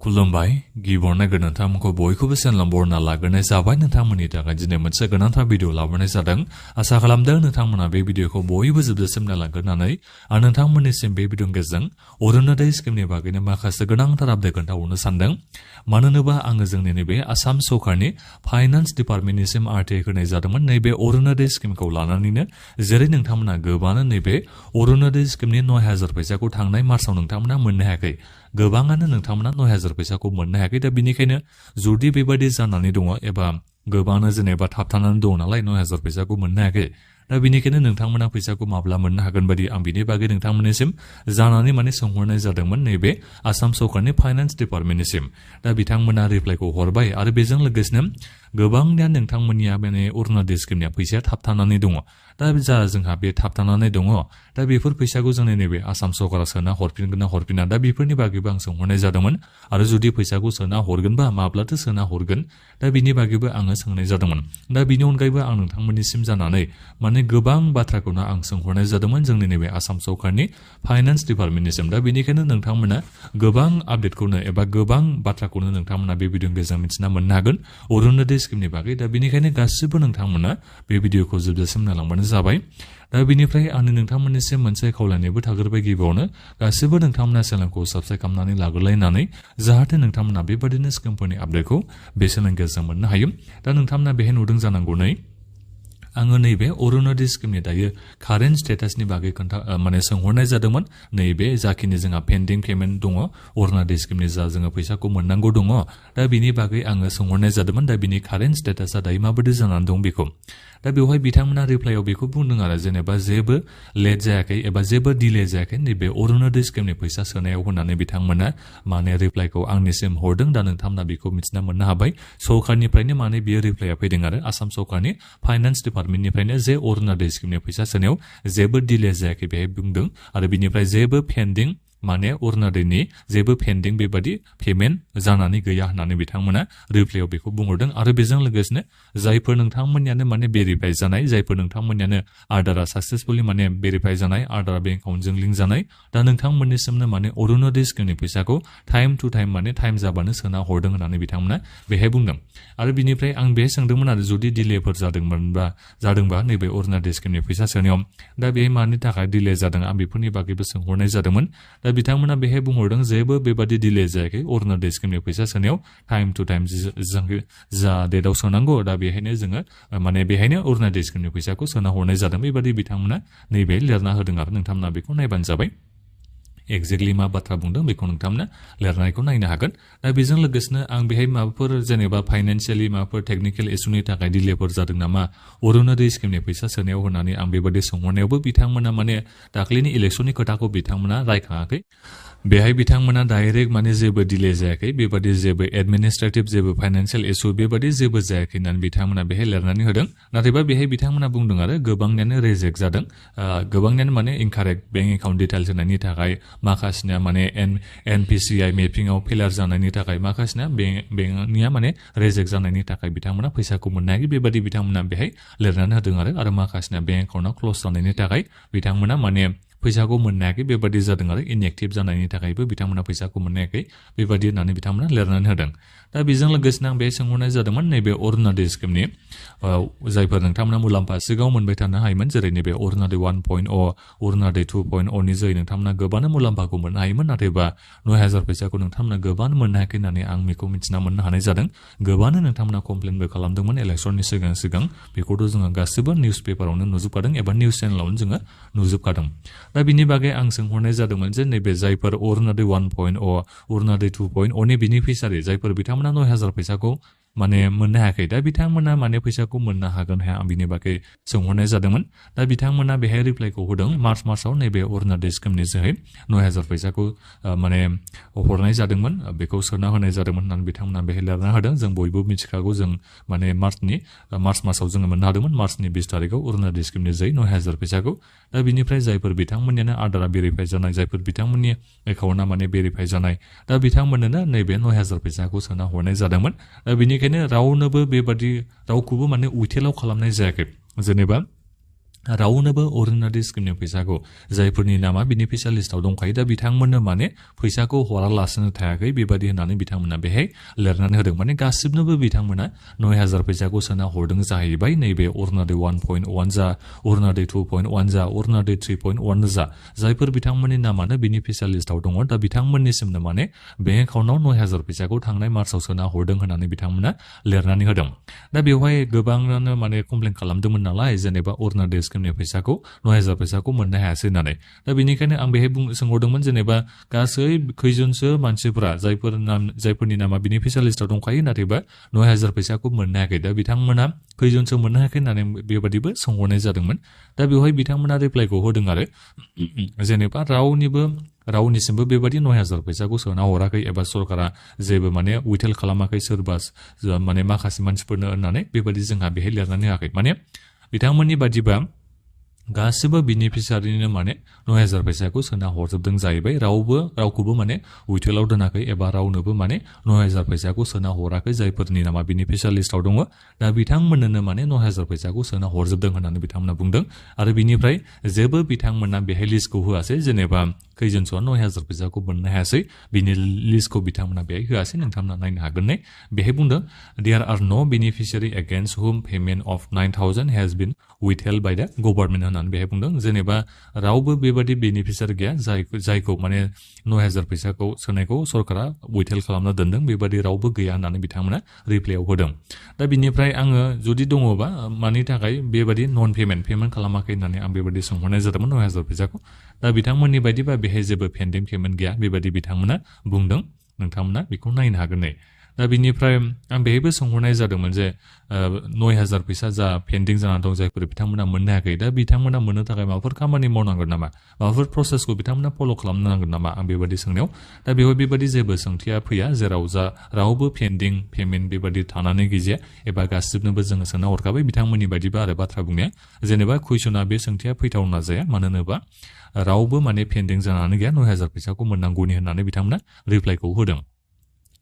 खुलुमबाय गिबियावनो नोंथांमोनखौ बयखौबो चेनेलाव बरना लाग्रोनाय जाबाय। नोंथांमोननि थाखाय दिनै मोनसे गोनांथार भिडिअ लाबोनाय जादों। आसा खालामदों नोंथांमोना बे भिडिअखौ बयबो जोबजासिम नायलांगोरनानै आरो नोंथांमोननिसिम बे भिडिअनि गेजेरजों अरुणोदय स्किमनि बागैनो माखासे गोनांथार आपडेट खोन्थाहरनो सानदों। मानो होनोबा आङो जोंनि नैबे आसाम सरकारनि फाइनान्स डिपार्टमेन्टनिसिम आरटिआइ होनाय जादोंमोन नैबे अरुणोदय स्किमखौ लानानैनो। जेरै नोंथांमोना गोबाङानो नैबे अरुणोदय स्किमनि 9,000 फैसाखौ थांनाय मार्चआव नोंथांमोना मोननो हायाखै। गोबाङानो नोंथांमोना 9,000 फैसाखौ मोननो हायाखै। दा बिनिखायनो जुदि बेबायदि जानानै दङ एबा गोबाङानो जेनेबा थाबथानानै दङ नालाय 9,000 फैसाखौ मोननो हायाखै। दा बिनिखायनो नोंथांमोना फैसाखौ माब्ला मोननो हागोन बायदि आं बिनि बागै नोंथांमोननिसिम जानानै सोंहरनाय जादोंमोन नैबे आसाम सरकारनि फाइनान्स डिपार्टमेन्टनिसिम। दा बिथांमोना रिप्लाइखौ हरबाय आरो बेजों लोगोसेनो गोबांनिया नोंथांमोननिया माने अरुणोदय स्किमनिया फैसाया थाबथानानै दङ। दा जा जोंहा बे थाबथानानै दङ दा बेफोर फैसाखौ जोंनि नैबे आसाम सरकारा सोना हरफिनगोन ना हरफिना दा बेफोरनि बागैबो आं सोंहरनाय जादोंमोन। आरो जुदि फैसाखौ सोना हरगोनबा माब्लाथो सोना हरगोन दा बिनि बागैबो आङो सोंनाय जादोंमोन। दा बिनि अनगायैबो आं नोंथांमोननिसिम जानानै माने गोबां बाथ्राखौनो आं सोंहरनाय जादोंमोन जोंनि नैबे आसाम सरकारनि फाइनान्स डिपार्टमेन्टनिसिम। दा बेनिखायनो नोंथांमोना गोबां आपडेटखौनो एबा गोबां बाथ्राखौनो नोंथांमोना बे भिडिअनि गेजेरजों मिथिना मोननो हागोन अरुणोदय स्किमनि बागै। दा बेनिखायनो गासिबो नोंथांमोना बे भिडिअखौ जोबजासिम नायलांबानो जाबाय। दा बेनिफ्राय आंनि नोंथांमोननिसिम मोनसे खावलायनायबो थाग्रोबाय गिबियावनो गासिबो नोंथांमोना चेनेलखौ साबस्क्राइब खालामनानै लाग्रोलायनानै जाहाथे नोंथांमोना बेबादिनो स्किमफोरनि आपडेटखौ बे चेनेलनि गेजेरजों मोननो हायो। दा नोंथांमोना बेहाय नुदों जानांगौ आङो नैबे अरुणोदय स्किमनि दायो कारेन्ट स्टेटासनि बागै माने सोंहरनाय जादोंमोन। नैबे जाखिनि जोंहा पेन्डिं पेमेन्ट दङ अरुणोदय स्किमनि जा जोङो फैसाखौ मोननांगौ दङ दा बिनि बागै आङो सोंहरनाय जादोंमोन। दा बिनि कारेन्ट स्टेटासा दायो माबायदि जानानै दं बेखौ। दा बेवहाय बिथांमोना रिप्लाइआव बेखौ बुंदों आरो जेनेबा जेबो लेट जायाखै एबा जेबो डिले जायाखै नैबे अरुणोदय स्किमनि फैसा सोनायाव होननानै बिथांमोना माने रिप्लाइखौ आंनिसिम हरदों। दा नोंथांमोना बेखौ मिथिना मोननो हाबाय सरकारनिफ्रायनो माने बियो रिप्लाइआ फैदों आरो आसाम सरकारनि फाइनान्स डिपार्टमेन्टनिफ्रायनो जे अरुणोदय स्किमनि फैसा सोनायाव जेबो डिले जायाखै बेहाय बुंदों। आरो बिनिफ्राय जेबो पेन्डिं माने अरुणोदयनि जेबो पेन्डिं बेबादि पेमेन्ट जानानै गैया होननानै बिथांमोना रिप्लाइआव बेखौ बुंहरदों। आरो बेजों लोगोसेनो जायफोर नोंथांमोननियानो माने भेरिफाइ जानाय जायफोर नोंथांमोननियानो आधारा साक्सेसफुलि माने भेरिफाइ जानाय आधार बेंक एकाउन्टजों लिंक जानाय दा नोंथांमोननिसिमनो माने अरुणोदय स्किमनि फैसाखौ टाइम टु टाइम माने टाइम जाबानो सोना हरदों होननानै बिथांमोना बेहाय बुंदों। आरो बिनिफ्राय आं बेहाय सोंदोंमोन आरो जुदि डिलेफोर जादोंबा नैबे अरुणोदय स्किमनि फैसा सोनायाव दा बेहाय मानि थाखाय डिले जादों आं बेफोरनि बागैबो सोंहरनाय जादोंमोन। दा बिथांमोना बेहाय बुंहरदों जेबो बेबादि डिले जायाखै अरुणोदय स्किमनि फैसा सोनायाव टाइम टु टाइम जा डेटआव सोनांगौ दा बेहायनो जोङो माने बेहायनो अरुणोदय स्किमनि फैसाखौ सोना हरनाय जादों बेबादि बिथांमोना नैबे लिरना होदों आरो नोंथांमोना बेखौ नायबानो जाबाय। एक्जेक्टलि मा बाथ्रा बुंदों बेखौ नोंथांमोना लिरनायखौ नायनो हागोन। दा बेजों लोगोसेनो आं बेहाय माबाफोर जेनेबा फाइनान्सियेलि माबाफोर टेकनिकेल इसुनि थाखाय डिलेफोर जादों नामा अरुणोदय स्किमनि फैसा सोनायाव होननानै आं बेबादि सोंहरनायावबो बिथांमोना माने दाख्लैनि इलेक्सननि खोथाखौ बिथांमोना रायखाङाखै। बेहाय बिथांमोना डाइरेक्ट माने जेबो डिले जायाखै बेबादि जेबो एडमिनिस्ट्रेटिभ जेबो फाइनान्सियेल इसु बेबादि जेबो जायाखै होननानै बिथांमोना बेहाय लिरनानै होदों। नाथायबा बेहाय बिथांमोना बुंदों आरो गोबांनियानो रिजेक्ट जादों गोबांनियानो माने इनकारेक्ट बेंक एकाउन्ट डिटेल्स होनायनि थाखाय माखासेनिया माने एनपिसिआइ मेपिंआव फेलार जानायनि थाखाय माखासेना बेंकनिया माने रिजेक्ट जानायनि थाखाय बिथांमोना फैसाखौ मोननो हायाखै बेबादि बिथांमोना बेहाय लिरनानै होदों आरो माखासेना बेंक एकाउन्टआ क्लस जानायनि थाखाय बिथांमोना माने फैसाखौ मोननो हायाखै बेबादि जादों आरो इनएक्टिभ जानायनि थाखायबो बिथांमोना फैसाखौ मोननो हायाखै बेबादि होननानै बिथांमोना लिरनानै होदों। दा बेजों लोगोसेनो आं बेहाय सोंहरनाय जादोंमोन नैबे अरुणोदय स्किमनि जायफोर नोंथांमोना मुलाम्फा सिगाङाव मोनबाय थानो हायोमोन जेरै नैबे अरुणोदय 1.0 अरुणोदय 2.0 नि जोहै नोंथांमोना गोबानो मुलाम्फाखौ मोननो हायोमोन। नाथायबा 9,000 फैसाखौ नोंथांमोना गोबानो मोननो हायाखै होननानै आं बेखौ मिथिना मोननो हानाय जादों। गोबानो नोंथांमोना कमप्लेनबो खालामदोंमोन इलेक्सननि सिगां बेखौथ' जोङो गासिबो निउस पेपारावनो नुजोबखादों एबा निउस चेनेलावनो जोङो नुजोबखादों। दा बिनि बागै आं सोंहरनाय जादोंमोन जे नैबे जायफोर अरुणोदय 1.0 अरुणोदय 2.0 नि बेनिफिसियारि जायफोर बिथांमोना 9,000 फैसाखौ माने मोननो हायाखै दा बिथांमोना माने फैसाखौ मोननो हागोन हाया आं बिनि बागै सोंहरनाय जादोंमोन। दा बिथांमोना बेहाय रिप्लाइखौ होदों मार्चआव नैबे अरुणोदय स्किमनि जोहै 9,000 फैसाखौ माने हरनाय जादोंमोन बेखौ सोना होनाय जादोंमोन होननानै बिथांमोना बेहाय लिरना होदों। जों बयबो मिथिखागौ जों माने मार्च मासाव जोङो मोननो हादोंमोन मार्चनि 20 तारिखआव अरुणोदय स्किमनि जोहै 9,000 फैसाखौ। दा बिनिफ्राय जायफोर बिथांमोननियानो आधारा भेरिफाइ जानाय जायफोर बिथांमोननि एकाउन्टआ माने भेरिफाइ जानाय दा बिथांमोननो नैबे 9,000 फैसाखौ सोना हरनाय जादोंमोन। दा बेनिखायनो रावनोबो बेबादि रावखौबो माने उइथेलाव खालामनाय जायाखै जेनेबा रावनोबो अरुनदय स्किमनि फैसाखौ जायफोरनि नामा बेनिफिसियारि लिस्टआव दंखायो दा बिथांमोननो माने फैसाखौ हरालासिनो थायाखै बेबादि होननानै बिथांमोना बेहाय लिरनानै होदों माने गासिबनोबो बिथांमोना 9,000 फैसाखौ सोना हरदों जाहैबाय नैबे अरुनदय 1.1 जा अरुनदय 2.1 जा अरुनदय 3.1 जा जायफोर बिथांमोननि नामानो बेनिफिसियारि लिस्टआव दङ दा बिथांमोननिसिमनो माने बेंक एकाउन्टआव 9,000 फैसाखौ थांनाय मार्चआव सोना हरदों होननानै बिथांमोना लिरनानै होदों दा बेवहाय गोबाङानो माने कमप्लेन खालामदोंमोन नालाय जेनेबा अरुनदय स्किमनि फैसाखौ 9,000 फैसाखौ मोननो हायासै होननानै दा बेनिखायनो आं बेहाय सोंहरदोंमोन जेनेबा गासै खैजनसो मानसिफोरा जायफोरनि नामा बेनिफिसियारि लिस्टआव दंखायो नाथायबा 9,000 फैसाखौ मोननो हायाखै दा बिथांमोना खैजनसो मोननो हायाखै होननानै बेबादिबो सोंहरनाय जादोंमोन दा बेवहाय बिथांमोना रिप्लाइखौ होदों आरो जेनेबा रावनिसिमबो बेबादि 9,000 फैसाखौ सोना हराखै एबा सरकारा जेबो माने उइथेल खालामाखै सोरबा माने माखासे मानसिफोरनो होननानै बेबादि जोंहा बेहाय लिरनानै होआखै माने बिथांमोननि बादिबा गासिबो बेनिफिसियारिनो माने 9,000 फैसाखौ सोना हरजोबदों जाहैबाय रावखौबो माने उइथेलाव दोनाखै एबा रावनोबो माने 9,000 फैसाखौ सोना हराखै जायफोरनि नामा बेनिफिसियारि लिस्टआव दङ दा बिथांमोननो माने 9,000 फैसाखौ सोना हरजोबदों होननानै बिथांमोना बुंदों आरो बिनिफ्राय जेबो बिथांमोना बेहाय लिस्टखौ होआसै जेनेबा खैजनसोआ 9,000 फैसाखौ मोननो हायासै बिनि लिस्टखौ बिथांमोना बेहाय होआसै नोंथांमोना नायनो हागोन ने बेहाय बुंदों there are no beneficiary against whom payment of 9,000 has been withheld by the government होननानै बेहाय बुंदों जेनेबा रावबो बेबादि बेनिफिसियारि गैया जायखौ माने 9,000 फैसाखौ सोनायखौ सरकारा उइथेल खालामना दोनदों बेबादि रावबो गैया होननानै बिथांमोना रिप्लाइआव होदों दा बिनिफ्राय आङो जुदि दङबा मानि थाखाय बेबादि नन पेमेन्ट खालामाखै होननानै आं बेबादि सोंहरनाय जादोंमोन 9,000 फैसाखौ दा बिथांमोननि बायदिबा बेहाय जेबो पेन्डिं पेमेन्ट गैया बेबादि बिथांमोना बुंदों नोंथांमोना बेखौ नायनो हागोन नै दा बिनिफ्राय आं बेहायबो सोंहरनाय जादोंमोन जे 9,000 फैसा जा पेन्डिं जाना दं जायफोर बिथांमोना मोननो हायाखै दा बिथांमोना मोननो थाखाय माबाफोर खामानि मावनांगोन नामा माबाफोर प्रसेसखौ बिथांमोना फल' खालामनांगोन नामा आं बेबादि सोंनायाव दा बेवहाय बेबादि जेबो सोंथिया फैया जेराव रावबो पेन्डिं पेमेन्ट बेबादि थानानै गैजाया एबा गासिबनोबो जोङो सोना हरखाबाय बिथांमोननि बायदिबा आरो बाथ्रा बुंनाया जेनेबा कुइसना बे सोंथिया फैथावना जाया मानो होनोबा रावबो माने पेन्डिं जानानै गैया 9,000 फैसाखौ मोननांगौनि होननानै बिथांमोना रिप्लाइखौ होदों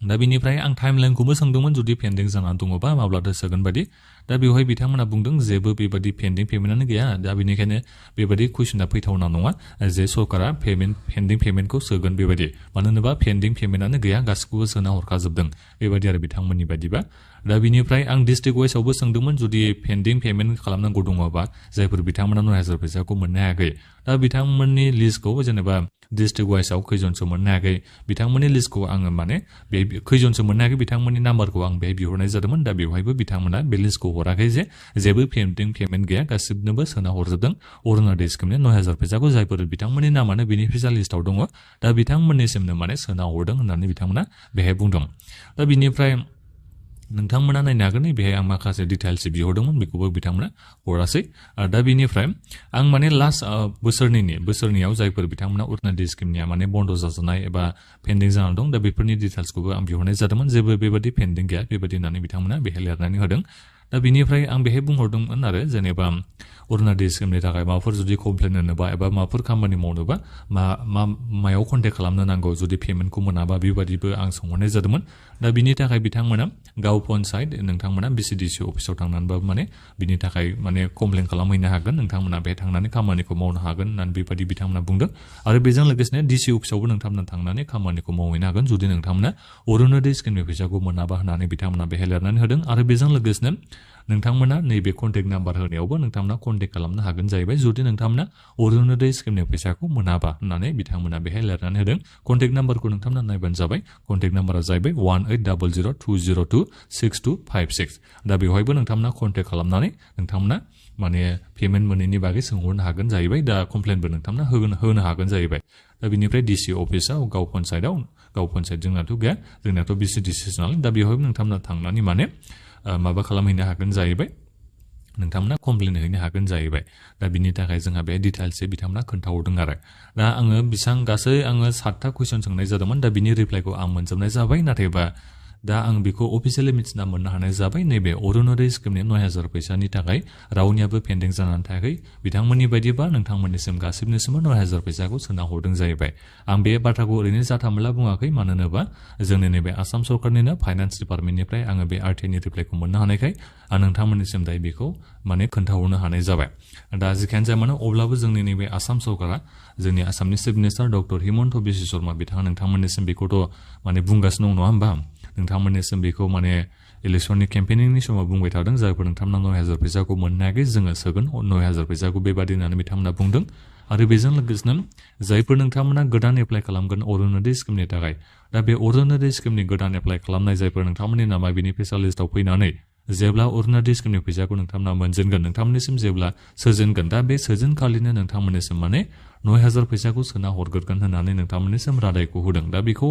दा बिनिफ्राय आं टाइमलाइनखौबो सोंदोंमोन जुदि पेन्डिं जानानै दङबा माब्लाथो सोगोन बादि दा बेवहाय बिथांमोना बुंदों जेबो बेबादि पेन्डिं पेमेन्टआनो गैया दा बेनिखायनो बेबादि कुइसना फैथावना नङा जे सरकारा पेन्डिं पेमेन्टखौ सोगोन बेबादि मानो होनोबा पेन्डिं पेमेन्टआनो गैया गासिखौबो सोना हरखाजोबदों बेबादि आरो बिथांमोननि बायदिबा दा बिनिफ्राय आं डिस्ट्रिक्ट वाइसआवबो सोंदोंमोन जुदि पेन्डिं पेमेन्ट खालामनांगौ दङबा जायफोर बिथांमोना 9,000 फैसाखौ मोननो हायाखै दा बिथांमोननि लिस्टखौ जेनेबा डिस्ट्रिक्ट वाइसआव खैजनसो मोननो हायाखै बिथांमोननि लिस्टखौ आङो माने बे खैजनसो मोननो हायाखै बिथांमोननि नाम्बारखौ आं बेहाय बिहरनाय जादोंमोन दा बेवहायबो बिथांमोना बे लिस्टखौ हराखै जे जेबो पेन्डिं पेमेन्ट गैया गासिबनोबो सोना हरजोबदों अरुनदय स्किमनि 9,000 फैसाखौ जायफोर बिथांमोननि नामानो बेनिफिसियारि लिस्टआव दङ दा बिथांमोननिसिमनो माने सोना हरदों होननानै बिथांमोना बेहाय बुंदों दा बिनिफ्राय नोंथांमोना नायनो हागोन बेहाय आं माखासे डिटेल्स बिहरदोंमोन बेखौबो बिथांमोना हरासै दा बिनिफ्राय आं माने लास्ट बोसोरनियाव जायफोर बिथांमोना अरुनदय स्किमनिया माने बन्द जाजानाय एबा पेन्डिं जानानै दं दा बेफोरनि डिटेल्सखौबो आं बिहरनाय जादोंमोन जेबो बेबादि पेन्डिं गैया बेबादि होननानै बिथांमोना बेहाय लिरनानै होदों दा बिनिफ्राय आं बेहाय बुंहरदोंमोन आरो जेनेबा अरुनदय स्किमनि थाखाय माबाफोर जुदि कमप्लेन होनोबा एबा माबाफोर खामानि मावनोबा मायाव कन्टेक्ट खालामनो नांगौ जुदि पेमेन्टखौ मोनाबा बेबादिबो आं सोंहरनाय जादोंमोन दा बिनि थाखाय बिथांमोना गाव पन्सायत नोंथांमोना बिसिडिसि अफिसाव थांनानैबाबो माने बिनि थाखाय माने कमप्लेन खालामहैनो हागोन नोंथांमोना बेहाय थांनानै खामानिखौ मावनो हागोन होननानै बेबादि बिथांमोना बुंदों आरो बेजों लोगोसेनो डिसि अफिसावबो नोंथांमोना थांनानै खामानिखौ मावहैनो हागोन जुदि नोंथांमोना अरुनदय स्किमनि फैसाखौ मोनाबा होननानै बिथांमोना बेहाय लिरनानै होदों आरो बेजों लोगोसेनो नोंथांमोना नैबे कन्टेक्ट नाम्बार होनायावबो नोंथांमोना कन्टेक्ट खालामनो हागोन जाहैबाय जुदि नोंथांमोना अरुनदय स्किमनि फैसाखौ मोनाबा होननानै बिथांमोना बेहाय लिरनानै होदों कन्टेक्ट नाम्बारखौ नोंथांमोना नायबानो जाबाय कन्टेक्ट नाम्बारा जाहैबाय 180002026256 दा बेवहायबो नोंथांमोना कन्टेक्ट खालामनानै नोंथांमोना माने पेमेन्ट मोनैनि बागै सोंहरनो हागोन जाहैबाय दा कमप्लेनबो नोंथांमोना होनो हागोन जाहैबाय दा बिनिफ्राय डिसि अफिसाव गाव पन्सायत जोंनाथ' गैया जोंनाथ' बिसिडिसि नालाय दा बेवहायबो नोंथांमोना थांनानै माने माबा खालामहैनो हागोन जाहैबाय नोंथांमोना कमप्लेन हैनो हागोन जाहैबाय दा बिनि थाखाय जोंहा बे डिटेल्सै बिथांमोना खोन्थाहरदों आरो दा आङो गासै 7था कुइसन सोंनाय जादोंमोन दा बिनि रिप्लाइखौ आं मोनजोबनाय जाबाय नाथायबा दा आं बेखौ अफिसियेलि मिथिना मोननो हानाय जाबाय नैबे अरुणोदय स्किमनि 9000 फैसानि थाखाय रावनियाबो पेन्डिं जानानै थायाखै बिथांमोननि बायदिबा नोंथांमोननिसिम गासिबनिसिम 9000 फैसाखौ सोना हरदों जाहैबाय आं बे बाथ्राखौ ओरैनो जाथामला बुङाखै मानो होनोबा जोंनि नैबे आसाम सरकारनिनो फाइनान्स डिपार्टमेन्टनिफ्राय आङो बे आरटिआइनि रिप्लाइखौ मोननो हानायखाय आं नोंथांमोननिसिम दायो बेखौ माने खोन्थाहरनो हानाय जाबाय दा जिखियानो जाया मानो अब्लाबो जोंनि नैबे आसाम सरकारा जोंनि आसामनि chief minister doctor Himanta Biswa Sharma बिथाङा नोंथांमोननिसिम बेखौथ' माने बुंगासिनो दं नङा होमबा नोंथांमोननिसिम बेखौ माने इलेक्शननि केम्पेनिंनि समाव बुंबाय थादों जायफोर नोंथांमोना 9000 फैसाखौ मोननो हायाखै जोङो सोगोन 9000 फैसाखौ बेबादि होननानै बिथांमोना बुंदों आरो बेजों लोगोसेनो जायफोर नोंथांमोना गोदान एप्लाइ खालामगोन अरुणोदय स्किमनि थाखाय दा बे अरुणोदय स्किमनि गोदान एप्लाइ खालामनाय जायफोर नोंथांमोननि नामा बेनिफिसियेल लिस्टआव फैनानै जेब्ला अरुणोदय स्किमनि फैसाखौ नोंथांमोना मोनजेनगोन नोंथांमोननिसिम जेब्ला सोजेनगोन दा बे सोजेनखालिनो नोंथांमोननिसिम माने 9000 फैसाखौ सोना हरगोन होननानै नोंथांमोननिसिम रादायखौ होदों दा बेखौ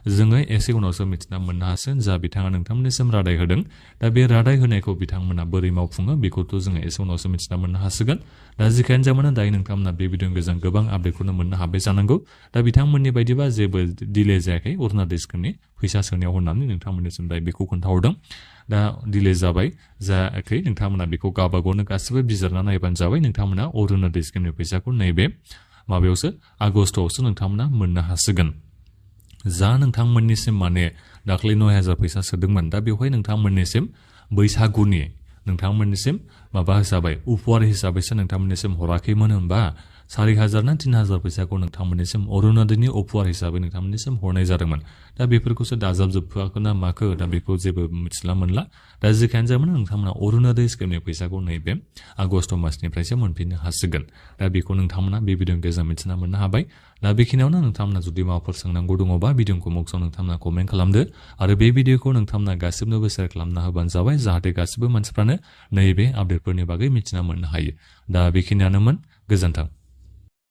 जोङो एसे उनावसो मिथिना मोननो हासिगोन जा बिथाङा नोंथांमोननिसिम रादाय होदों दा बे रादाय होनायखौ बिथांमोना बोरै मावफुङो बेखौथ' जोङो एसे उनावसो मिथिना मोननो हासिगोन दा जिखियानो जाया मानो दायो नोंथांमोना बे भिडिअनि गेजेरजों गोबां आपडेटखौनो मोननो हाबाय जानांगौ दा बिथांमोननि बायदिबा जेबो डिले जायाखै अरुणोदय स्किमनि फैसा सोनायाव होननानै नोंथांमोननिसिम दायो बेखौ खोन्थाहरदों दा डिले जाबाय जायाखै नोंथांमोना बेखौ गावबागावनो गासिबो बिजिरना नायबानो जाबाय नोंथांमोना अरुणोदय स्किमनि फैसाखौ नैबे माबायावसो आगस्टआवसो नोंथांमोना मोननो हासिगोन जा नोंथांमोननिसिम माने दाख्लै 9000 फैसा सोदोंमोन दा बेवहाय नोंथांमोननिसिम बैसागुनि नोंथांमोननिसिम माबा हिसाबै उपहार हिसाबैसो नोंथांमोननिसिम हराखैमोन होनबा 4000 ना 3000 फैसाखौ नोंथांमोननिसिम अरुणोदयनि उपहार हिसाबै नोंथांमोननिसिम हरनाय जादोंमोन दा बेफोरखौसो दाजाबजोबखो ना माखो दा बेखौ जेबो मिथिला मोनला दा जिखियानो जायामोन नोंथांमोना अरुणोदय स्किमनि फैसाखौ नैबे आगस्ट मासनिफ्रायसो मोनफिननो हासिगोन दा बेखौ नोंथांमोना बे भिडिअनि गेजेरजों मिथिना मोननो हाबाय दा बेखिनियावनो नोंथांमोना जुदि माबाफोर सोंनांगौ दङबा भिडिअखौ बक्सआव नोंथांमोना कमेन्ट खालामदो आरो बे भिडिअखौ नोंथांमोना गासिबनोबो शेयार खालामना होबानो जाबाय जाहाथे गासिबो मानसिफ्रानो नैबे आपडेटफोरनि बागै मिथिना मोननो हायो दा बेखिनियानोमोन गोजोन्थों